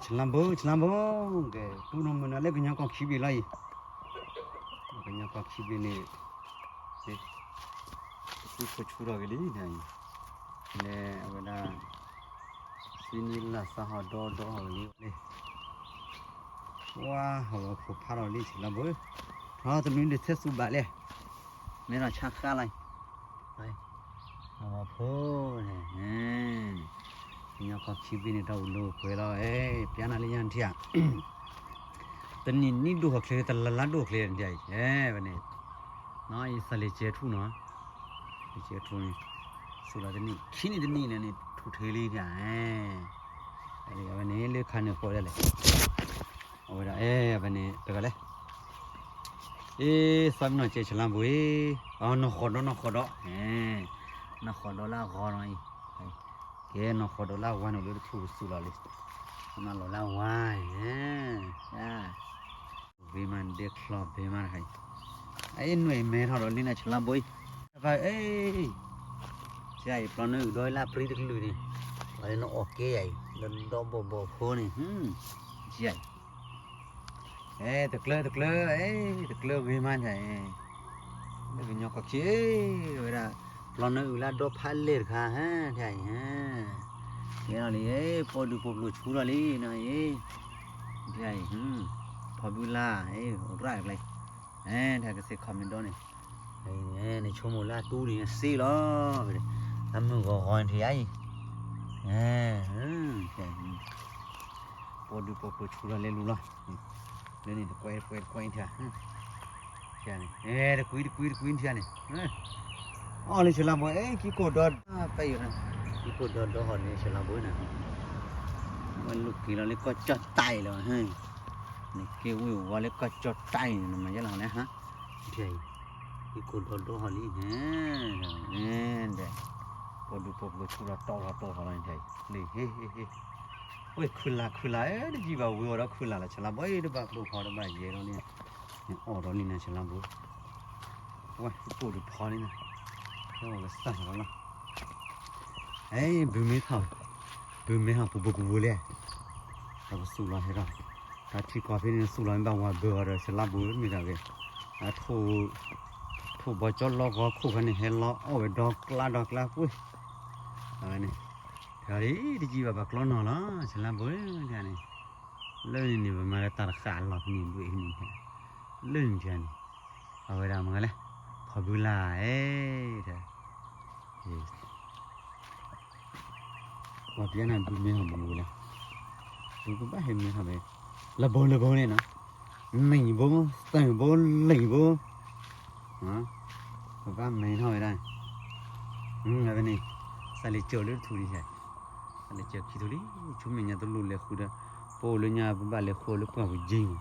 ဆလါဘိ ဆလါဘိ, ကဲ တူၢ်နီၢ်မုာ်နၤလၢကညီကီၢ်ခံဘ့ၣ်လီၤအံၤ, ကညီကီၢ်ခံဘ့ၣ်န့ၣ်, ဆူဖိဆူထီၣ်က့ၤလံန့ၣ်, လဲၤအဝဲဒၣ်, စံနံၤလၢ်စးဟီၣ်ဒီဒီဟီၣ်က့ၤလံန့ၣ်, ဝါ ဟီၣ်ဝီဖိဖးထီၣ်လံဆလါဘိ, ထီၣ်တနွံဒၣ်ထဲသူဘၣ်လဲၣ်, မ့ၢ်ထီၣ်ဆါဃါလီၤ အဝဲဖိန့ၣ်, ကညီကီၢ်ခံဘ့ၣ်န့ၣ် တၢ်အိၣ်လၢအိၣ်ပှဲၤလီၤ, ပျါနၤလၢညါနထံၣ်ဧါ, တနံၣ်နံၣ်ဒိၣ်ဟီၣ်ချ့ တလါလါဒိၣ်ဟီၣ်ချ့နထံၣ်ဧါ, ဝဲန့ၣ်, နီၢ်အံၤသးလ့ၤကဲထူၣ်နီၤ, လ့ၤကဲထူၣ်န့ၣ်, သူၣ်လီၤတနံၣ် ခံနံၣ်တနံၣ်န့ၣ်န့ၣ် ထူၣ်ထံလံထံၣ်ဧါ, ဝဲန့ၣ်လၢခါန့ၣ်ဃီဒၣ်လဲာ်, အဝဲဒၣ် အဲ ဝဲန့ၣ် တဂၤလဲၣ် အ့ သးမ့ၢ်နီၢ်ကဲဆလါဘိအံၤ, နီၢ်ဃီဒီး နီၢ်ဃီဒီး, နီၢ်ဃီဒီးလၢအဂီၤနီၤအံၤ, ကဲ နီၢ်ဃီဒီးလၢအဝါန့ၣ် အိၣ်လၢတထူၣ်ကသူၣ်လီၤလံ, မၤလီၤလၢအဝါ, ဂ့ၤမးဒဲချီဘဲမးတခါအံၤ, အ့ နွဲၣ်မဲထီၣ်ဒီးလံနၤဆလါဘိအံၤ, တဖၣ်အ့ ဆံးအံၤ ပျီနၢအုၣ်ဒီလၢပြံတကလုာ်န့ၣ်, ပှၤလၢနအီၣ်ကဲယၤအံၤ လၢဒီဘိဘိဖိန့ၣ်, ဆံးအံၤ အဲ တကျၢတကျၢ, အဲ တကျၢဂ့ၤမးန့ၣ်, လၢကညီကီၢ်ခံ, ဝဲဒၣ် ပျီနၢအုၣ်လၢဒီဖးလဲၢ်တခါ, ဟဲ ထံၣ်အံၤ, ကဲထီၣ်လံ, ပိာ်ဒူပိာ်ပျိၤဆူထီၣ်လံနီၤအံၤ, ထံၣ်အံၤ, ဖီဘုလါ, အိၣ်ရၣ်တကျဲ, အဲ ထံၣ်ကစ့ comment ဒီးန့ၣ်, န့ၣ်ဆိကမိၣ်လၢအတူန့ၣ်စ့လီၤ, အမုၢ်ဂီၤဂီၤန့ၣ်ထံၣ်အံၤ, ပိာ်ဒူပိာ်ပျိၤဆူထီၣ်လဲၤလူၤလီၤ, လၢန့ၣ်တကွဲတကွဲတကွဲထံၣ်, တကွံတကွံတကွံထံၣ်န့ၣ်, အီၣ်လၢဆလါဘိ အဲ ကံကိၢ်ဒီ ပၢ်ယိၤ, ကံကိၢ်ဒီဒီဟီၣ်န့ၣ် ဆလါဘိန့ၣ်, ဝဲလူၤက့ၤလီၤလၢကီၢ်ကၠီၣ်တဲာ်လီၤ, နက့ၤဝံၤဝါလၢကီၢ်ကၠီၣ်တဲာ်န့ၣ် နမၤယဲလီၤဟီၣ်န့ၣ်ဟါ, ထံၣ်အံၤ, ကံကိၢ်ဒီဒီဟီၣ်လံန့ၣ်, ပိာ်ဒူပိာ်ပျိၤဆူထီၣ်တီထီၣ်တီထီၣ်လီၤန့ၣ်, လံ ဟ့ ဟ့ ဟ့ ဝဲခုလးခုလး အဲ တယံာ်ဘၣ်ဝံၤအီၤဒီးခုလးလီၤ ဆလါဘိ တဘၣ်ကျိဖီတဘၣ်ယဲၤဒီးန့ၣ်, အီၣ်ဒီးလံနၤဆလါဘိ, ဝဲပိာ်ဒူဖီလံနၤ, ကစၢ်လီၤလီၤ, အဲ ဘုမ့ၢ်ထီၣ်, ဘုမ့ၢ်ထီၣ်ပူၤပူၤပူၤပူၤလဲၣ်, ဒီးပသူၣ်လီၤဟဲထီၣ်, တၢ်ထံကီၢ်ဖဲန့ၣ်သူၣ်လီၤမ့ၢ်ဘၣ်ဝၤဘၢအီၤဒီး ဆလါဘိမ့ၢ်တၢ်ဂ့ၤ, အထိၣ်, ထိၣ်ဘီကၠီလီဂီၤခိၣ်ခါန့ၣ် ဟဲလီၤအီၣ်ဝဲဒီကျါဒီကျါကွ့ၢ်, အဝဲန့ၣ်, တၢ်ဒ်တယံာ်ဘၣ်ပှၤကျီနီၢ်လီၤ ဆလါဘိန့ၣ်, လၢန့ၣ်န့ၣ် ပမၤလၢတၢ်တဃာ်လီၤဖဲန့ၣ်ဒွဲၣ်န့ၣ်, လၢန့ၣ်န့ၣ်, အဝဲဒၣ်မ့ၢ်လဲၣ်, ဖီဘုလါ, အဲ, ပှၤပျဲနၤဘုမ့ၢ်ဟီၣ်ဘုဝဲလဲၣ်, ဘုကဘၣ်ဟဲမ့ၢ်ဟီၣ်ဘဲ, လၢဘိလၢဘိန့ၣ်နီၤ, နံၣ်ဘိ, သၢဘိ, လံၣ်ဘိ, ပဘၣ်မ့ၢ်ထီၣ်ဝဲဒၣ်, အဝဲန့ၣ်, စးလံၤကၠီလၢတထူၣ်လံ, စးလံၤကၠီခံထူၣ်လံ, ဆူမဲာ်ညါတလိၣ်လဲၤဃုဒီး, ပအိၣ်လၢညါပဘၣ်လဲၤဃုအီၤလၢပှၢ်ပူၤက့မး,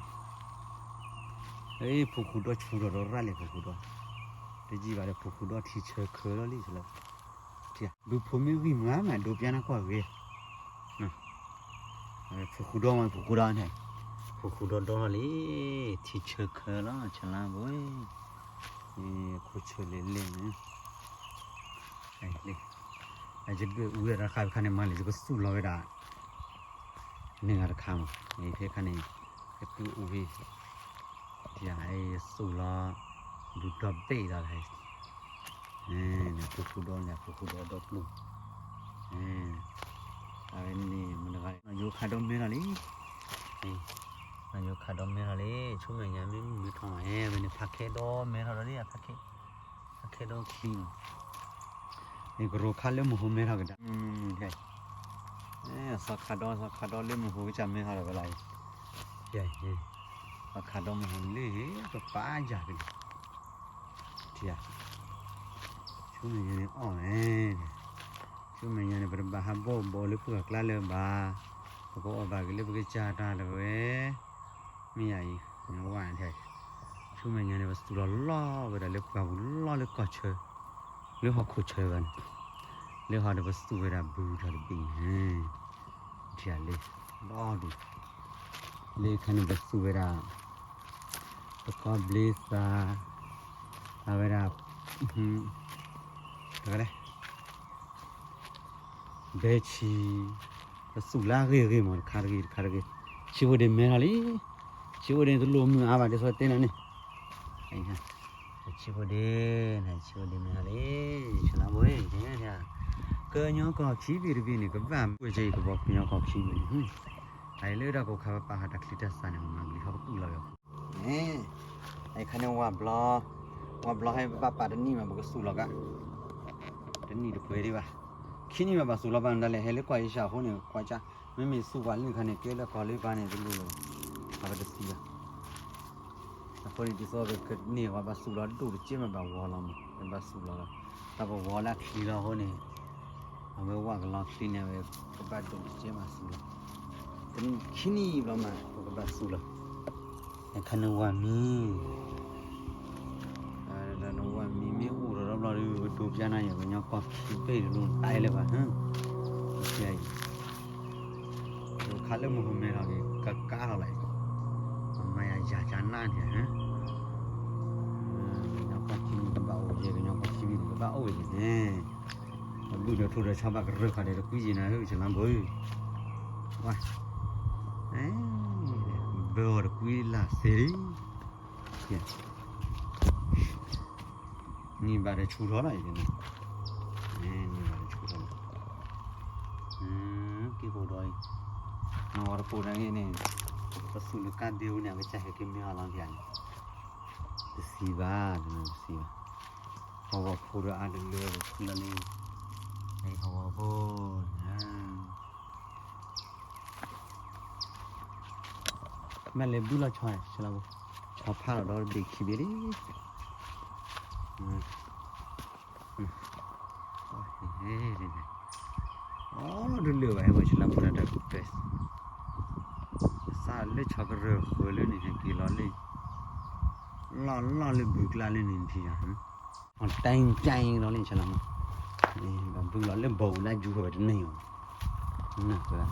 အ့ၣ်ဖိဃုာ်ဒီဆူထီၣ်ဒီးရၣ်လဲၤဖိဃုာ်ဒီ, တယံာ်ဘၣ်ဒီးဖိဃုာ်ဒီထံဆၢခဲလီၤလံ, ဘုဖိမ့ၢ်ဂံၢ်မးမးဒိးပျဲနၤကွၢ်ဂ့ၤ ဖိဃုာ်ဒီမး ဖိဃုာ်ဒီန့ၣ်, ဖိဃုာ်ဒီဒီလီၤလံ, ထံဆၢခဲလီၤ ဆလါဘိ, ခိၣ်ဆၢလဲၤလဲၤန့ၣ်, ယဒွဲၣ်အူဝဲတခါတခါန့ၣ်မးလၢယကသူၣ်လီၤဝဲဒၣ်, န့ၢ်ဂၤတခါမး, ဖဲခါန့ၣ်, ယဒွဲၣ်အူဝဲ, ယသူၣ်လီၤ, ဒူဒီဘ့ၣ်လီၤ, ဖိဃုာ်ဒီန့ၣ် ဖိဃုာ်ဒီဒီပျိၢ်, အဝဲန့ၣ်မတၤတဂၤလဲၣ် နီၢ်ယိၤခးဒီမဲထီၣ်လံ, နီၢ်ယိၤခးဒီမဲထီၣ်လံ, ဆူမဲာ်ညါမ့ၢ်မုၢ်ထီၣ်မး, ဝဲန့ၣ်ဖးခဲဒီမဲထီၣ်ဒီးလံ, ဖးခဲဒီချံနီၤ, န့ၣ်ကရိခါလၢမုၢ်ဟိမဲထီၣ်ကဒါ, မုၢ်မုၢ်မုၢ်ထဲ, စီၤခးဒီ စီၤခးဒီလၢမုၢ်ဟိကစၢ်မဲထီၣ်ဒီးဝဲလီၤအံၤ, စီၤခးဒီမုၢ်ဟိလၢပပာ်ယၤက့ၤ ထံဧါ, ဆူမဲာ်ညါန့ၣ်အီၣ်လဲၣ်, ဆူမဲာ်ညါန့ၣ် ပတဘၣ်ဟးဘီၣ်ဘီလၢပှၢ်ကျါလၢၤဘၣ်, ပကအီၣ်ဘၣ်က့ၤလၢပကစၢ်တၢ်လၢၤဝဲ, မ့ၢ်ယၤအံၤ, ဝဲ, ဆူမဲာ်ညါန့ၣ် ပသူၣ်လီၤလီၤဝဲဒၣ်လၢပှၢ်ပူၤလီၤလၢကီၢ်ဆၢ, လၢဟီၣ်ခိၣ်ဆၢဘၣ်န့ၣ်, လၢဟီၣ်ဒီးပသူၣ်ဝဲဒၣ်ဘုတၢ်တဘ့ၣ်န့ၣ် ထံၣ်ဧါလံ, လီၤဒူၣ်, လၢခါန့ၣ်ပသူၣ်ဝဲဒၣ်, ပကီၢ်ဘျ့သး, အဝဲဒၣ်, တဂၤလဲၣ်, ဘဲဆံ, ပသူၣ်လၢအဂ့ၤဂ့ၤမး တခါတဂ့ၤ တခါတဂ့ၤ, ဆံးဖိဒ့မဲထီၣ်လံ, ဆံးဖိဒ့တလိၣ်မုာ်အါဘၣ် ဒ်သိးတဲနၤန့ၣ်, ဆံးဖိဒ့, ဆံးဖိဒ့မဲထီၣ်လံ, ဆလါဘိ, ကညီကီၢ်ခံဘ့ၣ်တဘ့ၣ်န့ၣ် ကဘၣ်မ့ၢ်ဝဲက့ၤကဘီကညီကီၢ်ခံဘ့ၣ်န့ၣ်, အအံၤလၢတၢ်ကိၢ်ခါပပာ်ဃာ်တၢ်ချံတၢ်သၣ်န့ၣ် မၤဂ့ၤထီၣ်ပကုၢ်လီၤဝဲအဃိ, အခါန့ၣ်ဝါဘျီ, ဝါဘျီဟဲပဘၣ်ပာ်တနံၣ်မး ပကသူၣ်လီၤကါ, တနံၣ်တပှဲၤဒံးဘၣ်, ခံနံၣ်မးဘၣ်သူၣ်လီၤဘၣ်မတၤလဲၣ် ဟဲလၢကွၢ်ယဆၢအဃိန့ၣ် ကွၢ်ကါ, မ့မ့ၢ်သူၣ်ပှၤလၢခါန့ၣ် ကဲလၢကီၢ်လၢပၤန့ၣ် တလိၣ်လၢၤဘၣ်, အဝဲတသံဘၣ် အဃိန့ၣ် ဒ်သိးပကန့ၢ်ဝဲဘၣ်သူၣ်လီၤဒိၣ်တကဲမးဘၣ်ဝီလီၤမး ပဘၣ်သူၣ်လီၤလီၤ, တၢ်ပဝီလၢအချံလီၤအဃိန့ၣ်, အဝဲဝၣ်ကလီချံန့ၣ် အဝဲကဘၣ်ဒိၣ်တကဲမးသူၣ်လီၤ, ခံနံၣ်ဘျီမး ပကဘၣ်သူၣ်လီၤ, အခါန့ၣ်ဝါမံ နဝါမံမ့ၢ်အိၣ်ဒီးတဘျီဒီး ပဒိးပျၢ်နၤယၤ ကညီကီၢ်ခံဘ့ၣ်တလိၣ်တၢ်အဲၣ်လၢၤဘၣ်, အံၤ ဒိးခါလၢမုၢ်ဟူမဲထီၣ်က့ၤ ကကါထီၣ်လီၤအံၤ, အမၤယၤယၤကနၣ်န့ၣ်, ကညီကီၢ်ခံဘ့ၣ်ကဘၣ်အိၣ်ယဲ ကညီကီၢ်ခံဘ့ၣ်ကဘၣ်အိၣ်ယဲန့ၣ်, အဘုၣ်ဒီးထိၣ်ဒီးဆီဘၣ်ကရၢၢ်ခီဒီးတကွံယံၤနၤဧၢ ဆလါဘိဧၢ, ဝါ, ဘၢအီၤတကွံလၢ်သ့လံ န့ၢ်ဘၣ်ဒီးဆူၣ်ထီၣ်လီၤအံၤန့ၣ်, န့ၢ်ဘၣ်ဒီးဆူၣ်ထီၣ်လီၤ, က့ၤကိးဒီးအံၤ, နဝီတပိာ်ဒၣ်ဂ့ၤန့ၣ်, ပသူၣ်လၢကါဘ့ဧိန့ၣ် အကစၢ်ဟဲက့ၤမ့ၢ်အီၤလီၤဖျါန့ၣ်, တသံဘၣ်, တသံဘၣ်, ဟီၣ်ဝီဖိဒီးအါတလၢပဖုလီၤလံ, ဟီၣ်ဝီဖိ မ့ၢ်လဲၤဘုလီၤဆီ, ဆီဖးလီၤဒီးတဘ့ၣ်ခံဘ့ၣ်လံ, အီၣ်တလၢာ်ဘၣ် ဟဲဝဲဆီလၢဖိတၢ်တၢ်ပဲ, စးလၢဆီကရၢၢ်ဃၢၤလၢန့ၣ် ဟဲက့ၤလီၤလံ, လီၢ်လီၢ်လၢဘုကျါလၢန့ၣ်ထံၣ်ယၤ အတၢ်ကၠါအံၤလီၤလံ ဆလါမး, ဘုလီၤလၢဘီၣ်အူလၢယူၤဃီၤဝဲတန့ၢ်အီၤ, နၢ်ပၢၢ်,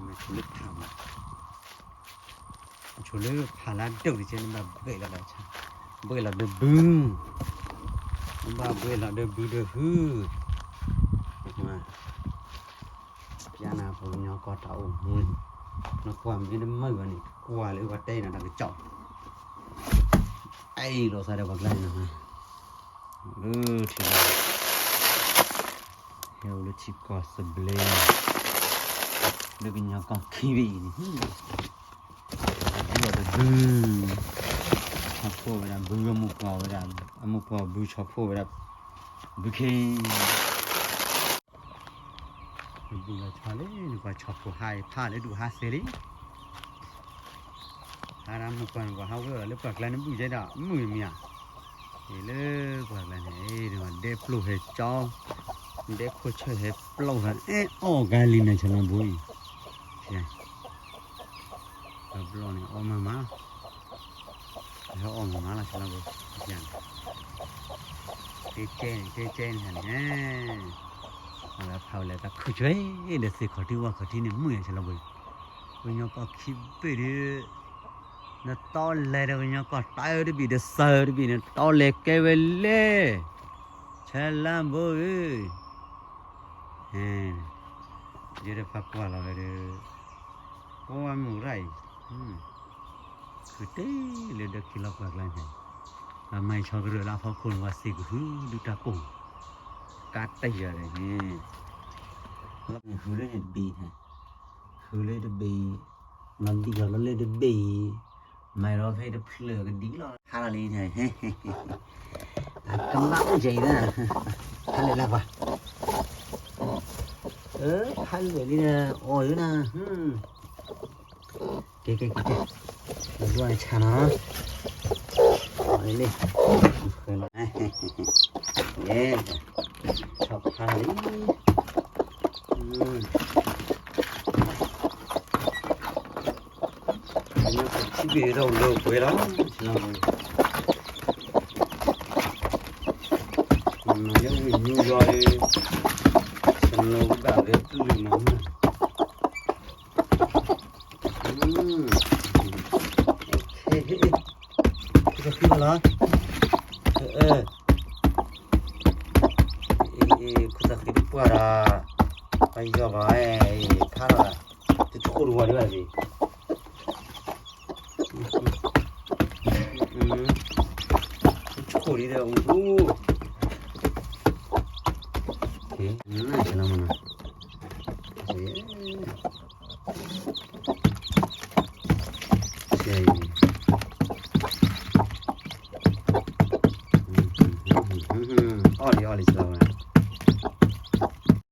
မ့ၢ်ဆိလၢဖးမး, ဆိလၢဖးလၢဒိၣ်တကဲန့ၣ် ဘၣ်ဘှဲးလီၤဒီးဆါ, ဘှဲးလီၤဒီးဘု, ဘၣ်ဘှဲးလီၤဒီးဘုဒီးဟု, ပျါနၤပှၤကညီကီၢ်တၢ်အိၣ်မူန့ၣ်, နကွၢ်မ့ၢ်တမုာ်ဘၣ်န့ၣ် ကွၢ်လၢပှၤတဲနၤတၢ်ကစီၣ်, အဲၣ်လိာ်သးဒီးပှၤကျါန့ၣ်, လၢထံၣ်လီၤ, ဟဲအိၣ်လၢထံကီၢ်သဘျ့, လၢကညီကီၢ်ခံဘ့ၣ်အံၤန့ၣ်, ဘု, ဆီဖိဝဲဒၣ်ဘု အမိၢ်ပှၢ်ဝဲဒၣ်, အမိၢ်ပှၢ်ဘုဆီဖိဝဲဒၣ်, ဘုခ့ နဘုလီၤဆီလံ နကွၢ်ဆီဖိဟါအံၤဖးလၢဒူၣ်ဟါသဲလံ, ဟါဒၣ်မိၢ်ပှၢ်နကွၢ်ဟးဝဲအီၤလၢပှၢ်ကျါန့ၣ်ဘုၣ်ကဲဒၣ်မုၣ်မ့ၢ်ဧါ, အံၤလၢပှၢ်ကျါန့ၣ် အံၤဒဲပျိၢ်ဟဲကၠီ, ဒဲခိၣ်ဆၢၣ်ဟဲပျိၢ်ဟဲ အဲၣ်အီၣ်ကါလံနၤ ဆလါဘိအံၤ, တဘျီန့ၣ် အီၣ်မးမးလီၤ, ဟဲအီၣ်မးမးလီၤ ဆလါဘိ, တဲကဲန့ၣ် တဲကဲန့ၣ်န့ၣ်, အဝဲဖးဝဲလၢတၢ်ခုၣ်ဆွဲ, ဒီးသ့ၣ်ခီၣ်ထံးဝၣ်ခီၣ်ထံးန့ၣ် မုာ်ယါ ဆလါဘိ, ကညီကီၢ်ခံဘ့ၣ်ဒီး, နတီလဲၤဒီးကညီကီၢ်တၢ်အၢတဘ့ၣ်ဒီးစၢၤတဘ့ၣ်န့ၣ် တီလဲၤကဲဝဲလဲၣ်, ဆလါဘိဧၢ, ယဲဒၣ်ဖးကွၢ်လီၤဝဲဒီး, ကိးဝဲမုၢ်ရၣ်အံၤ, ဃုတ့ၢ်လၢဒီးခံလီၤပှၢ်ကျါန့ၣ်, မၤအံၤဆီကရၢၢ်လၢအဖီခိၣ်န့ၣ် ဝဲသ့ၣ်ကဟုဒုတၢ်ကိၢ်, ကါတယၢ်န့ၣ်, ဃုလၢန့ၣ်တဘ့ၣ်, ဃုလၢတဘ့ၣ်, မၤဒံးလီၤလၢလၢတဘ့ၣ်အံၤ, မၤလီၤဖဲတဖျၢၣ်ကဒံးလီၤ ဟါလီၤလံန့ၣ်, ကဘၣ်အိၣ်ကဲအံၤနၤ, ဟါလၢလၢပှၤ, ဟါလၢလံနၤ အီၣ်ယိနၤ, ကဲကဲကဲကဲ, နဒွးဆါနီၤ, အီၣ်လံ, ယဲ, ဆီဖးလံ, ထံဘ့ၣ်ဒီးလၢပှဲၤလီၤ, လၢဝ့ၢ်ညူယီၤလံ, တနီၤကဘၣ်ဝဲပျုၢ်မး, ခိၣ်သးဃံလီၤ, ခိၣ်သးဃံတပှၢ်ဒီး, ပယီၤဘၣ်ဝဲ, လၢသ့ၣ်, ဆူၣ်ဒ်ဒီးအူ, နးဆဲးလီၤမနီၤ, ဆဲး, အီၣ်လံအီၣ်လံဆဲးလီၤမနီၤ,